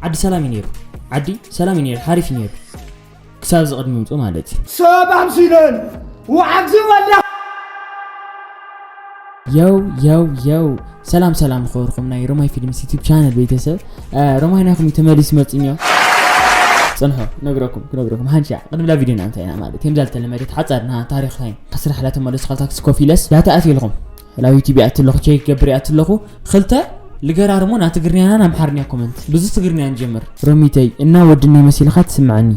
ዓዲ ሰላም እዩ ነይሩ። ዓዲ ሰላም እዩ ነይሩ። ሓሪፍ እዩ ነይሩ። ክሳብ እዚ ቅድሚ ምፅኡ ማለት እዩ። ሰብ ኣምሲለን ወዓግዚ ወላ። የው የው የው። ሰላም ሰላም፣ ዝኸበርኩም ናይ ሮማይ ፊልምስ ዩቲብ ቻነል ቤተሰብ። ሮማይ ናይኹም እዩ ተመሊሱ መፅንዮ። ፅንሖ ክነግረኩም ክነግረኩም ሓንሻ ቅድም ላ ቪድዮና እንታይ ኢና ማለት ከምዛ ዝተለመደት ሓፃርና ታሪክ ታይም ክስራሕ ላተመለሱ ካልታክስ ኮፊለስ ዳታ ኣትየልኩም ናብ ዩቲብ ይኣቲ ኣለኹ፣ ቼክ ገብር ይኣቲ ኣለኹ። ክልተ ልገራርሞ ና ትግርኛና ና ኣምሓርኛ ኮመንት ብዙ ትግርኛ ንጀምር። ሮሚተይ እና ወድነይ መሲልካ ትስምዓኒ።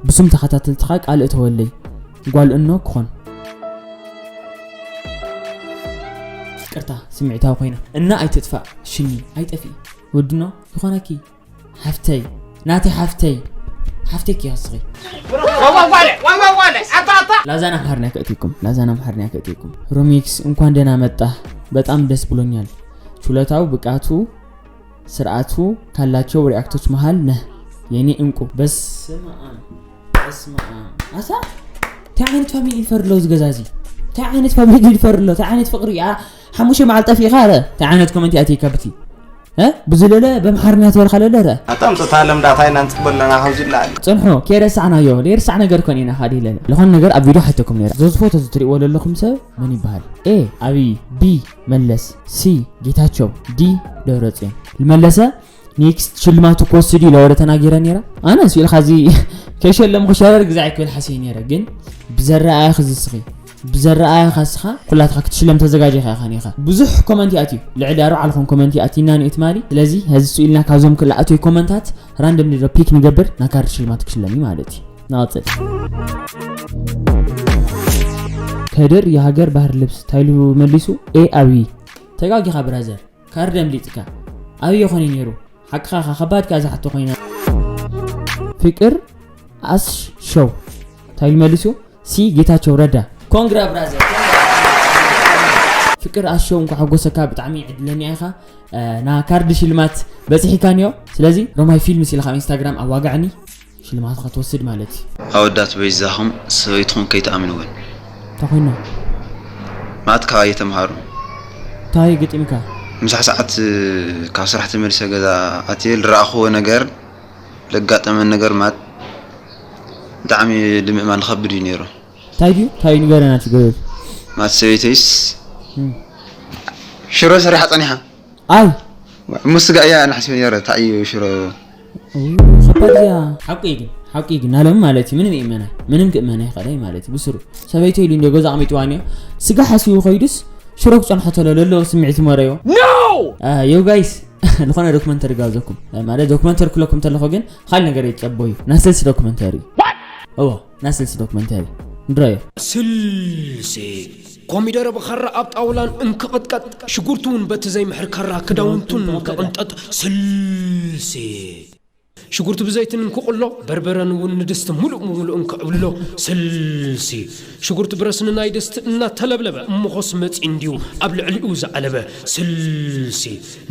ብሱም ተኸታተልትኻ ቃል እተወለይ ጓል እኖ ክኾን። ቅርታ ስምዒታዊ ኮይና እና ኣይትጥፋእ ሽኒ ኣይጠፊእ ወድኖ ይኾነኪ ሓፍተይ ናተይ ሓፍተይ ሓፍተይ ክያስኺ ላዛና ኣምሓርና ከእትኩም ላዛና ኣምሓርና ከእትኩም ሮሚክስ እንኳን ደህና መጣህ በጣም ደስ ብሎኛል ችሎታው ብቃቱ ስርዓቱ ካላቸው ሪያክቶች መሃል ነህ የኔ እንቁ በስመ አብ በስመ አብ ኣሳ እንታይ ዓይነት ፋሚሊ ይፈር ኣሎ ዝገዛዚ እንታይ ዓይነት ፋሚሊ ይፈር ኣሎ እንታይ ዓይነት ፍቅሪ ሓሙሽተ መዓልቲ ጠፊእኻ ረ እንታይ ዓይነት ኮመንት ኣትይካ ብቲ ብዝለለ በምሓርኛ ትበልካ ለለ ረ ኣታ ምፅታ ለምዳታ ኢና ንፅበለና ካብዚ ይለዓል ፅንሑ ከይረሳዕናዮ ዘይርሳዕ ነገር ኮን ኢና ካዲ ለለ ዝኾነ ነገር ኣብ ቪድዮ ሓተኩም ነይረ ዘዝፎቶ ዝትሪእዎ ለለኹም ሰብ መን ይበሃል ኤ ኣብይ ቢ መለስ ሲ ጌታቸው ዲ ደብረፅዮን ዝመለሰ ኔክስት ሽልማቱ ክወስድ እዩ ለወረ ተናጊረ ነይረ ኣነ ስኢልካ እዚ ከይሸለምኩ ሸረር ግዛዕ ክብል ሓስየ ነይረ ግን ብዘረኣያ ክዝስኺ ብዘረኣያ ካስኻ ኩላትኻ ክትሽለም ተዘጋጀኻ ኢኻ ኔኻ ብዙሕ ኮመንት ይኣትዩ ልዕሊ ኣርባዓ ልኾን ኮመንት ይኣትዩና ንእትማሊ ስለዚ ሀዚ ስኢልና ካብዞም ክልኣትዩ ኮመንታት ራንደም ዶ ፒክ ንገብር ናብ ካርድ ሽልማት ክሽለም እዩ ማለት እዩ ንቐፅል ከድር የሃገር ባህር ልብስ ታይሉ መሊሱ ኤ ኣብይ ተጋጊኻ ብራዘር ካርድ ኣምሊጥካ ኣብይ የኾነ ነይሩ ሓቅኻ ኢኻ ከባድ ከኣ ዝሓቶ ኮይና ፍቅር ኣስ ሸው እንታይ ኢሉ መሊሱ ሲ ጌታቸው ረዳ ኮንግራ ብራዘር ፍቅር ኣስ ሸው እንኳ ሓጎሰካ ብጣዕሚ ዕድለኛ ኢኻ ና ካርድ ሽልማት በፂሒካ ኒዮ ስለዚ ሮማይ ፊልምስ ኢልካ ኣብ ኢንስታግራም ኣዋጋዕኒ ሽልማትካ ትወስድ ማለት እዩ ኣወዳት በይዛኹም ሰበይትኹም ከይትኣምንወን እንታይ ኮይና ማለት ካባየ ተምሃሩ እንታይ ገጢምካ ምሳሕ ሰዓት ካብ ስራሕ ተመሊሰ ገዛ ኣትየ ዝረኣኽዎ ነገር ለጋጠመን ነገር ማለት ብጣዕሚ ንምእማን ዝኸብድ እዩ ነይሩ እንታይ ድዩ እንታይ እዩ ንገረና ትገብር ማለት ሰበይተይስ ሽሮ ሰሪሓ ፀኒሓ ኣይ እሞ ስጋ እያ ኣነ ሓሲበ ነረ እንታይ እዩ ሽሮ ከባድ እያ ሓቁ እዩ ግን ሓቁ እዩ ግን ናሎም ማለት እዩ ምንም ይእመና ምንም ክእመና ይኽእለይ ማለት እዩ ብስሩ ሰበይተይ ኢሉ እንደ ገዛ ኣቕሚጥዋ እኒኦ ስጋ ሓሲቡ ከይዱስ ሽሮ ክፀንሖ ተሎ ለለዎ ስምዒት ይመረዮ ዮ ጋይስ ዝኾነ ዶክመንተሪ ጋብዘኩም ማለት ዶክመንተሪ ክለኩም ተለኹ ግን ካልእ ነገር የፀቦ እዩ ናሰልሲ ዶክመንተሪ እዩ እዎ ናስልሲ ዶክመንተሪ ንድረዮ ስልሲ ኮሚደረ ብኻራ ኣብ ጣውላን እንክቕጥቀጥ ሽጉርቲ እውን በቲ ዘይምሕር ካራ ክዳውንቱን ክቕንጠጥ ስልሲ ሽጉርቲ ብዘይትን እንክቕሎ በርበረን እውን ንድስቲ ሙሉእ ሙሉእ እንክዕብሎ ስልሲ ሽጉርቲ ብረስኒ ናይ ድስቲ እናተለብለበ እምኾስ መፂ እንድዩ ኣብ ልዕሊኡ ዝዓለበ ስልሲ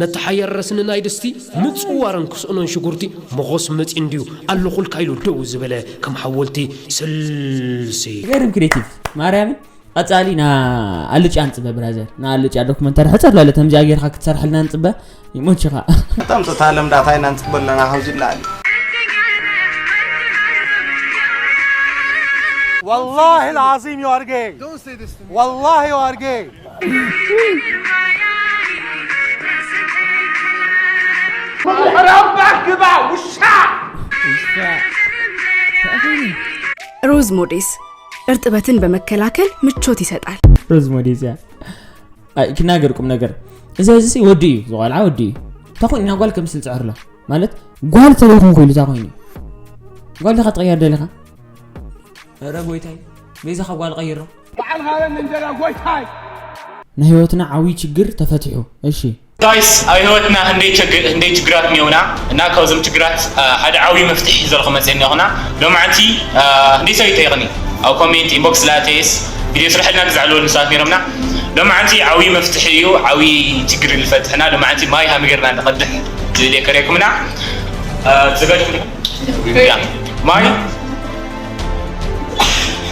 ነቲ ሓያል ረስኒ ናይ ድስቲ ምፅዋርን ክስእኖን ሽጉርቲ ሞኾስ መፂ እንድዩ ኣለኹልካ ኢሉ ደው ዝበለ ከም ሓወልቲ ስልሲ ገርም ክሬቲቭ ማርያምን ቀፃሊ ና ኣልጫ ንፅበ ብራዘር ና ኣልጫ ዶክመንተሪ ሕፅር ለለ ተምዚኣ ጌርካ ክትሰርሐልና ንፅበ ይሞችኻ ተምፅታ ለምዳታ ኢና ንፅበ ኣለና ካብዚ ላዕሊ والله العظيم you are gay. Don't say this to me. والله you are gay. ሮዝ ሞዴስ እርጥበትን በመከላከል ምቾት ይሰጣል። ሮዝ ሞዴስ ያ ክናገር ቁም ነገር እዚ እዚ ወዲ እዩ ዝቆልዓ ወዲ እዩ ታኮን ኢና ጓል ከምስል ፅዕርሎ ማለት ጓል ተለይኹን ኮይሉ እዛ ኮይኑ ጓል ዲኻ ትቀየር ደሊኻ ረ ጎይታይ ቤዛ ካብ ጓል ቀይሮ በዓል ሃበን እንጀራ ጎይታይ ናይ ህይወትና ዓብዪ ችግር ተፈቲሑ እሺ ጋይስ ኣብ ህይወትና ህንደይ ችግ- ህንደይ ችግራት እኒኦና እና ካብዞም ችግራት አ፣ ሓደ ዓብዪ መፍትሒ ሒዘልኩም መፅእ እኒኹና ሎማዓንቲ አ፣ ህንደይ ሰብ ይጠይቕኒ ኣብ ኮሜንት ኢንቦክስ ላቴስ ቪድዮ ስርሐልና ብዛዕለወሉ ሰባት ነይሮምና ሎማዓንቲ ዓብዪ መፍትሒ እዩ ዓብዪ ችግር ንፈትሕና ሎማዓንቲ ማይ ሃሚ ጌርና ንቐድሕ ዝብል የከርየኩምና አ፣ ተዘጋጅኩም ዲኹም? ያ ማይ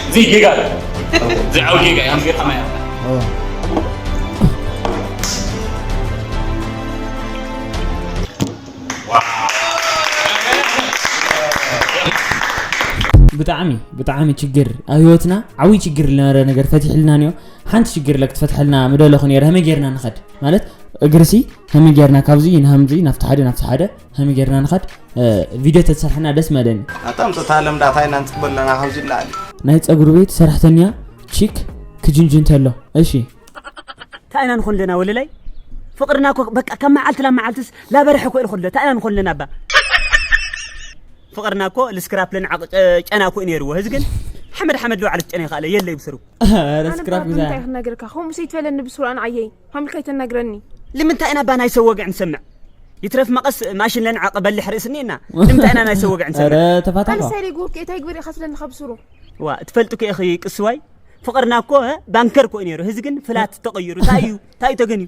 እዚ ጌጋ እዩ። እዚ ዓው ጌጋ እዩ። ሃምጌርካ ማይ ኣምጣ። ብጣዕሚ ብጣዕሚ ችግር ኣብ ህይወትና ዓብይ ችግር ዝነበረ ነገር ፈቲሕልና ንዮ። ሓንቲ ችግር ለክ ትፈትሐልና ምደለኹ ነይረ። ከመይ ጌርና ንኸድ ማለት እግርሲ ከመይ ጌርና ካብዚ ንሃምዚ ናብቲ ሓደ ናብቲ ሓደ ከመይ ጌርና ንኸድ? እ፣ ቪድዮ ተትሰርሐና ደስ መደኒ። ኣጣምፅታ ለምዳታ ኢና ንፅበ ኣለና ካብዚ ላዕሊ። ናይ ፀጉሪ ቤት ሰራሕተኛ ቺክ ክጅንጅን ተሎ። እሺ። እንታይ ኢና ንኾን ኣለና ወለላይ? ፍቕርና እኮ በቃ ካብ መዓልቲ ናብ መዓልትስ ላበርሐ እኮ ኢሉ ከሎ እንታይ ኢና ንኾን ኣለና እባ? ፍቕርና እኮ ልስክራፕ ለንዓቕ ጨ-፣ ጨና እኮ እዩ ነይርዎ። ህዚ ግን ሓመድ ሓመድ ልውዓለት ጨና ይኸኣለ የለ ይብስሩ። ኧረ ኣነ ስክራፕ እባ ግዛ። ብምንታይ ክነግርካ? ከምኡ ሰይትበለኒ ብስሩ ኣነ ዓየይ። ከምኡ ኢልካ ኣይተናግረኒ። ልምንታይ ኢና እባ ናይ ሰብ ወግዒ ንሰምዕ? ይትረፍ መቐስ ማሽን ለንዓቕ በልሕ ርእሲ እኒኤና። ልምንታይ ኢና ናይ ሰብ ወግዒ ንሰምዕ? ኧረ ተፋታቷ። ኣነ ሳይለይ ጉርክ እንታይ ግበር ኢኻ ስለኒ ካብ ስሩ። ዋ፣ ትፈልጡ ከ ኢኺ ቅስዋይ? ፍቕርና እኮ፣ እ፣ ባንከር እኮ እዩ ነይሩ። ህዚ ግን ፍላት ተቐይሩ። እንታይ እዩ? እንታይ እዩ ተገንዩ?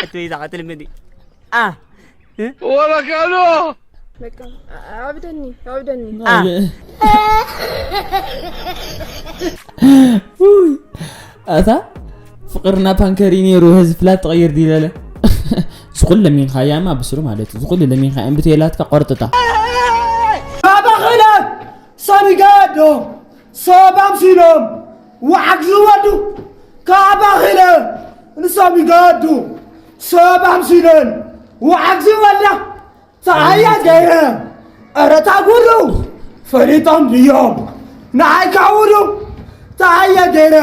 ኣትበይ እዛ ቀትል ምኒ? ኣ፣ እ? ወረካሎ! በቃ፣ ኣ-፣ ኣብደኒ፣ ኣብደኒ። ኣ። ውይ፣ ኣታ ፍቕርና ባንከር እዩ ነይሩ። ህዚ ፍላት ተቐይር ድዩ ለለ? ዝኹሉ ለሚንካ ያማ ብስሩ ማለት እዩ። ዝኹሉ ለሚንካ እምብት የላትካ ቆርጥጣ። ካባኺለ ሰሚጋዶ ሰብ ኣምሲሎም ወዓግ ዝወዱ ካባኺለ ንሰሚጋዶ ሰብ ኣምሲለን ወዓግ ዝወዳ ተሃያ ገይረ ኧረ ታጉሉ ፈሊጦም ድዮም ንዓይ ካውሉ ተሃያ ገይረ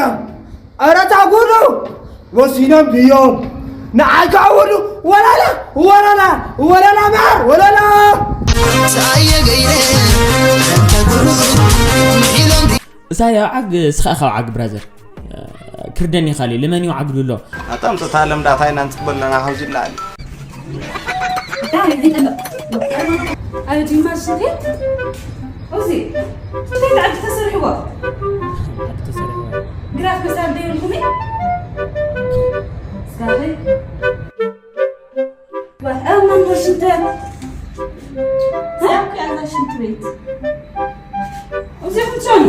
ኧረ ታጉሉ ወሲኖም ድዮም ንዓይ ካውሉ ወለላ ወለላ ወለላ ማር ወለላ እሳይ ኣብ ዓግ እስኻ ኢኻ ኣብ ዓግ ብራዘር ክርደኒ ካሊ ልመን እዩ ዓግ ድሎ ኣጣምፅታ ለምዳታ ኢና ንፅበ ኣለና ካብዚ ላዕሊ ኣብ ጅማ ሽንት ቤት እዚ ሽንት ቤት ዓዲ ተሰሪሕዎ ግራት መሳል ደይብልኩም ስጋበይ ኣብ መንጎ ሽንት ቤት ኣብ ያላ ሽንት ቤት እዚ ኩንሶን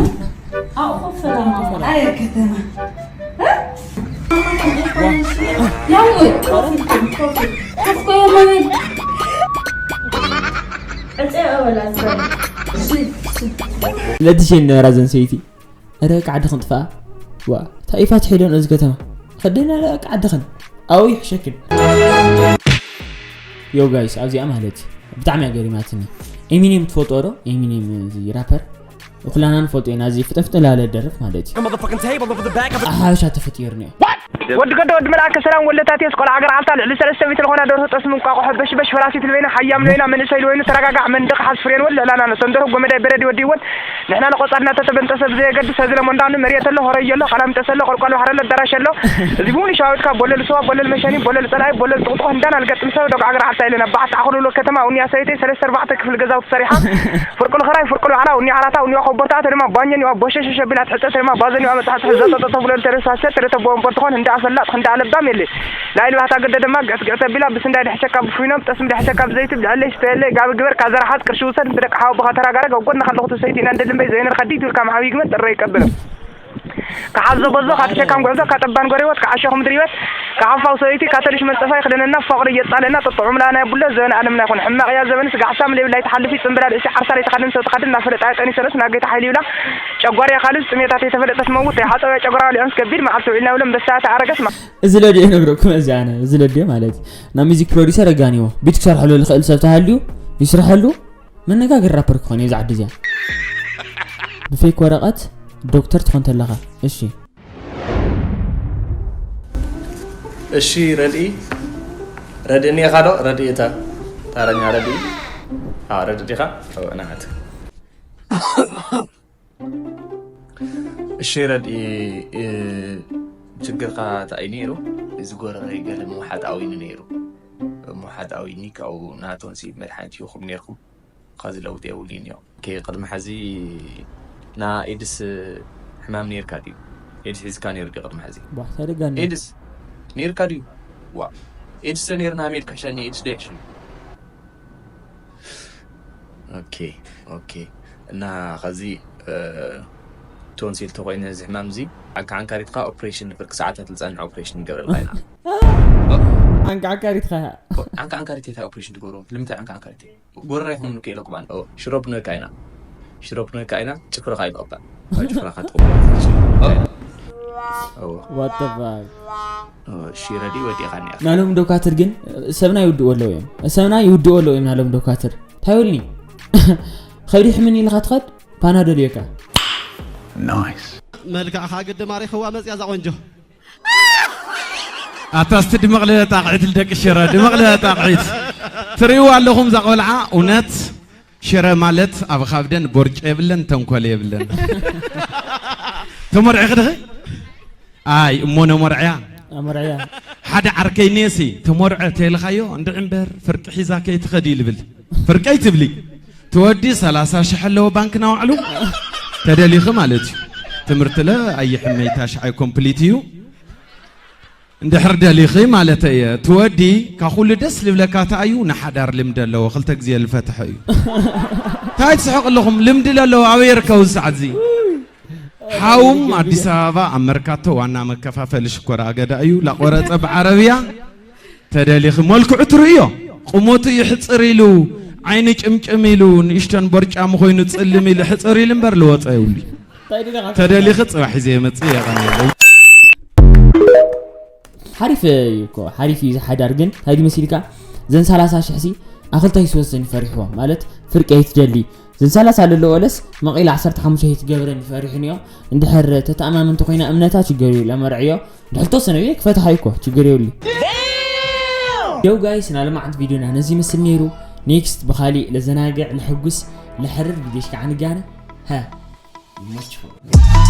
ኣቑሑ ፈላማ ኣየ ከተማ ለድሽን ነበራ ዘን ሰይቲ እረ ቃዕዲ ክንጥፋ ዋ ታይፋት ሒደን እዚ ከተማ ከደና ቃዕድኽን ኣው ይሕሸክን ዮ ጋይስ ኣብዚኣ ማለት ብጣዕሚ ኣገሪማትኒ ኤሚኒየም ትፈልጦ ዶ ኤሚኒየም እዚ ራፐር ኩላና ንፈልጦ ኢና እዚ ፍጥፍጥ ላለ ደርፍ ማለት እዩ ሓበሻ ተፈጢሩ ኒዮ ወዲ ገዶ ወዲ መልኣከ ሰላም ወለታትየስ ቆልዓ ገርዓልታ ልዕሊ ሰለስተ ሚእቲ ዝኾና ደርሆ ጠስሚ እንቋቑሖ በሽበሽ ፈራሲት ልበይና ሓያም ልበይና መንእሰይ ልበይኑ ተረጋጋዕ መንድቕ ሓዝ ፍሬን ወለ ዕላና ነሰንደርሁ ጎመዳይ በረድ ይወድይወን ንሕና ንቆጻልና ተተበንጠሰ ብዘየገድስ እዚ ለሞንዳኑ መሬት ኣሎ ሆረይ ኣሎ ቃላምጠስ ኣሎ ቆልቋል ባሕሪ ኣሎ ኣዳራሽ ኣሎ እዚ ብሙሉ ሸዋዊትካ ቦለል ስዋ ቦለል መሸኒ ቦለል ጸላኢ ቦለል ጥቕጥቑ ህንዳን ኣልገጥም ሰብ ዶግዓ ገርዓልታ ኢለና በዓት ዓኹልሎ ከተማ ውንያ ሰበይተይ ሰለስተ ኣርባዕተ ክፍሊ ገዛውቲ ሰሪሓ ፍርቁል ኽራይ ፍርቁል ባሕራ ውንያ ዓራታ ውንያ ኮቦርታ ተደማ ባኘን ይዋ ቦሸሸሸ ቢላ ትሕጸ ተደማ ባዘን ይዋ መጽሓ ትሕዘ ጠጠ ተብሎ ተደሳሰ ተደተቦ ወንበር ትኾን እንዳ ኣፈላጥ እንዳ ኣለባም የለ ላይል ባህታ ገደ ደማ ግዕት ግዕት ኣቢላ ብስንዳይ ድሕሸካ ብፍይኖም ጠስሚ ድሕሸካ ብዘይቲ ብልዐለይ ስተየለይ ጋቢ ግበር ካዘራሓት ቅርሺ ውሰድ ምስ ደቂ ሓወቦኻ ተራጋረግ ኣብ ጎንኻ ኣለኹ ትሰይቲ ኢና እንደልምበይ ዘይነር ከዲት ይብልካ መሓዊ ግመት ጥረ ይቀብር ካሓዞ በዞ ካብ ሸካም ጉዕዞ ካብ ጠባን ጎሬወት ካብ ዓሾኹ ምድሪ ህይወት ካብ ሓፋው ሰበይቲ ካተልሽ መንጸፋ ይኽደነና ፍቕሪ እየጻለና ጥጥዑም ላና የቡለ ዘበን ኣለምና ይኹን ሕማቕ እያ ዘበንስ ጋሕሳም ለይብላይ ትሓልፊ ጽምብላ ርእሲ ዓርሳ ለይትኻድን ሰው ትኻድን እናፈለጣ ጠኒ ሰለስ ናጌታ ሓይሊ ይብላ ጨጓር እያ ካልስ ጥሜታት የተፈለጠት መውት ተይሓጸው እያ ጨጓራ ልዕምስ ከቢድ መዓልቲ ውዒልና ይብለ ኣንበሳ ተኣረገስ እዚ ለድዮ ነግረኩም እዚ ኣነ እዚ ለድዮ ማለት ናብ ሚዚክ ፕሮዲሰር ኣጋንዎ ቢት ክሰርሐሉ ዝኽእል ሰብ ተሃልዩ ይስርሐሉ መነጋገሪ ራፐር ክኾን እየ እዚ ዓዲ እዚኣ ብፌክ ወረቐት ዶክተር ትኾን ተለኻ እሺ እሺ ረድኢ ረድእኒ ኢኻ ዶ ረድኢ እታ ታረኛ ረድኢ ኣዎ ረድእ ዲኻ ናት እሺ ረድኢ ችግርካ እንታይ ነይሩ እዚ ጎረረይ ገለ ምውሓጥ ኣዊኒ ነይሩ ምውሓጥ ኣዊኒ ካብኡ ናቶን ሲ መድሓኒት ይኹም ነይርኩም ኸዚ ለውጢ የብሉን እዮ ቅድሚ ሐዚ ና ኤድስ ሕማም ነይርካ ድዩ ኤድስ ሒዝካ ነይሩ ድዩ ቅድሚ ሐዚ ኤድስ ነይርካ ድዩ ዋ ኤድስ ነይርና ሜድካ ሸኒ ኤድስ ዶ ሸኒ ኦኬ ኦኬ እና ኸዚ ቶንሲል ተኮይነ እዚ ሕማም እዚ ዓንካዓንካሪትካ ኦፕሬሽን ንፍርቂ ሰዓታት ዝፀንሕ ኦፕሬሽን ንገብረልካ ኢና ዓንካዓንካሪትካ ዓንካ ዓንካሪት እንታይ ኦፕሬሽን ትገብሮ? ልምንታይ ዓንካ ዓንካሪት? ጎረራ ይኹን ከይለቁ ባን ሽሮ ብነካ ኢና ሽሮ ብነካ ኢና ጭፍርኻ ይለቁባ። ጭፍራኻ ትቆባ። What the fuck? ሽረዲ ወዲኻ ኒያ ናሎም ዶካትር ግን ሰብና ይውድኡ ኣለዉ እዮም። ሰብና ይውድኡ ኣለዉ እዮም ናሎም ዶካትር። ታይውልኒ ኸይዱ ሕምን ኢልካ ትኸድ ፓናዶል እዮካ። ናይስ መልክዕኻ ግዲ ማሪኽዋ መፅያ እዛ ቆንጆ። ኣታ እስቲ ድመቕ ልበል ጣቕዒት ልደቂ ሽረ፣ ድመቕ ልበል ጣቕዒት። ትርእይዋ ኣለኹም እዛ ቆልዓ። እውነት ሽረ ማለት ኣብ ኻብደን ቦርጭ የብለን፣ ተንኮል የብለን። ተመርዒኺ ድኺ? ኣይ እሞ ነመርዕያ። ኣመርዕያ ሓደ ዓርከይ ኔሲ ተመርዐ ተይልኻዮ እንድዒ እምበር ፍርቂ ሒዛ ከይትኸዲ ልብል። ፍርቀይ ትብሊ። ትወዲ ሰላሳ ሽሕ ኣለዎ ባንክና ዋዕሉ። ተደሊኺ ማለት እዩ። ትምህርትለ ኣይሕመይ ታሽዓይ ኮምፕሊት እዩ። እንድሕር ደሊኺ ማለት እየ። ትወዲ ካብ ኩሉ ደስ ልብለካ ተኣዩ ንሓዳር ልምዲ ኣለዎ። ክልተ ግዜ ልፈትሐ እዩ። እንታይ ትስሕቕ ኣለኹም? ልምዲ ለለዎ ኣበይ ይርከቡ እዚ ሰዓት እዚ? ሓውም ኣዲስ ኣበባ ኣብ መርካቶ ዋና መከፋፈሊ ሽኮር ኣገዳ እዩ። ላቆረፀ ብዓረብያ ተደሊኺ መልክዑ ትርእዮ። ቁመቱ ይሕፅር ኢሉ ዓይኒ ጭምጭም ኢሉ ንእሽተን ቦርጫም ኮይኑ ፅልም ኢሉ ሕፅር ኢሉ እምበር ልወፀ የብሉ። ተደሊኺ ፅባሕ ሒዘ የመፅእ። የቐንየለይ። ሓሪፍ እዩ እኮ ሓሪፍ እዩ ዝሓዳር ግን እንታይ መሲልካ? ዘን ሰላሳ ሽሕ ሲ ኣኽልታይ ስወሰን ይፈሪሕዎ ማለት ፍርቂ ኣይትደሊ። ዘን ሰላሳ ለለወለስ መቒላ ዓሰርተ ሓሙሽተ ኣይትገብረን ይፈሪሕን እዮም። እንድሕር ተተኣማመንቲ ኮይና እምነታ ችግር እዩ ለመርዕዮ። እንድሕር ተወሰነ ብየ ክፈትሓ እኮ ችግር የብሉ። ደው ጋይስ ናለማዓንት ቪዲዮና ነዚ ይመስል ነይሩ። ኔክስት ብኻሊእ ለዘናግዕ ለሕጉስ ለሕርር ቪዲዮሽ ከዓ ንጋነ። ሀ ይመችኹም።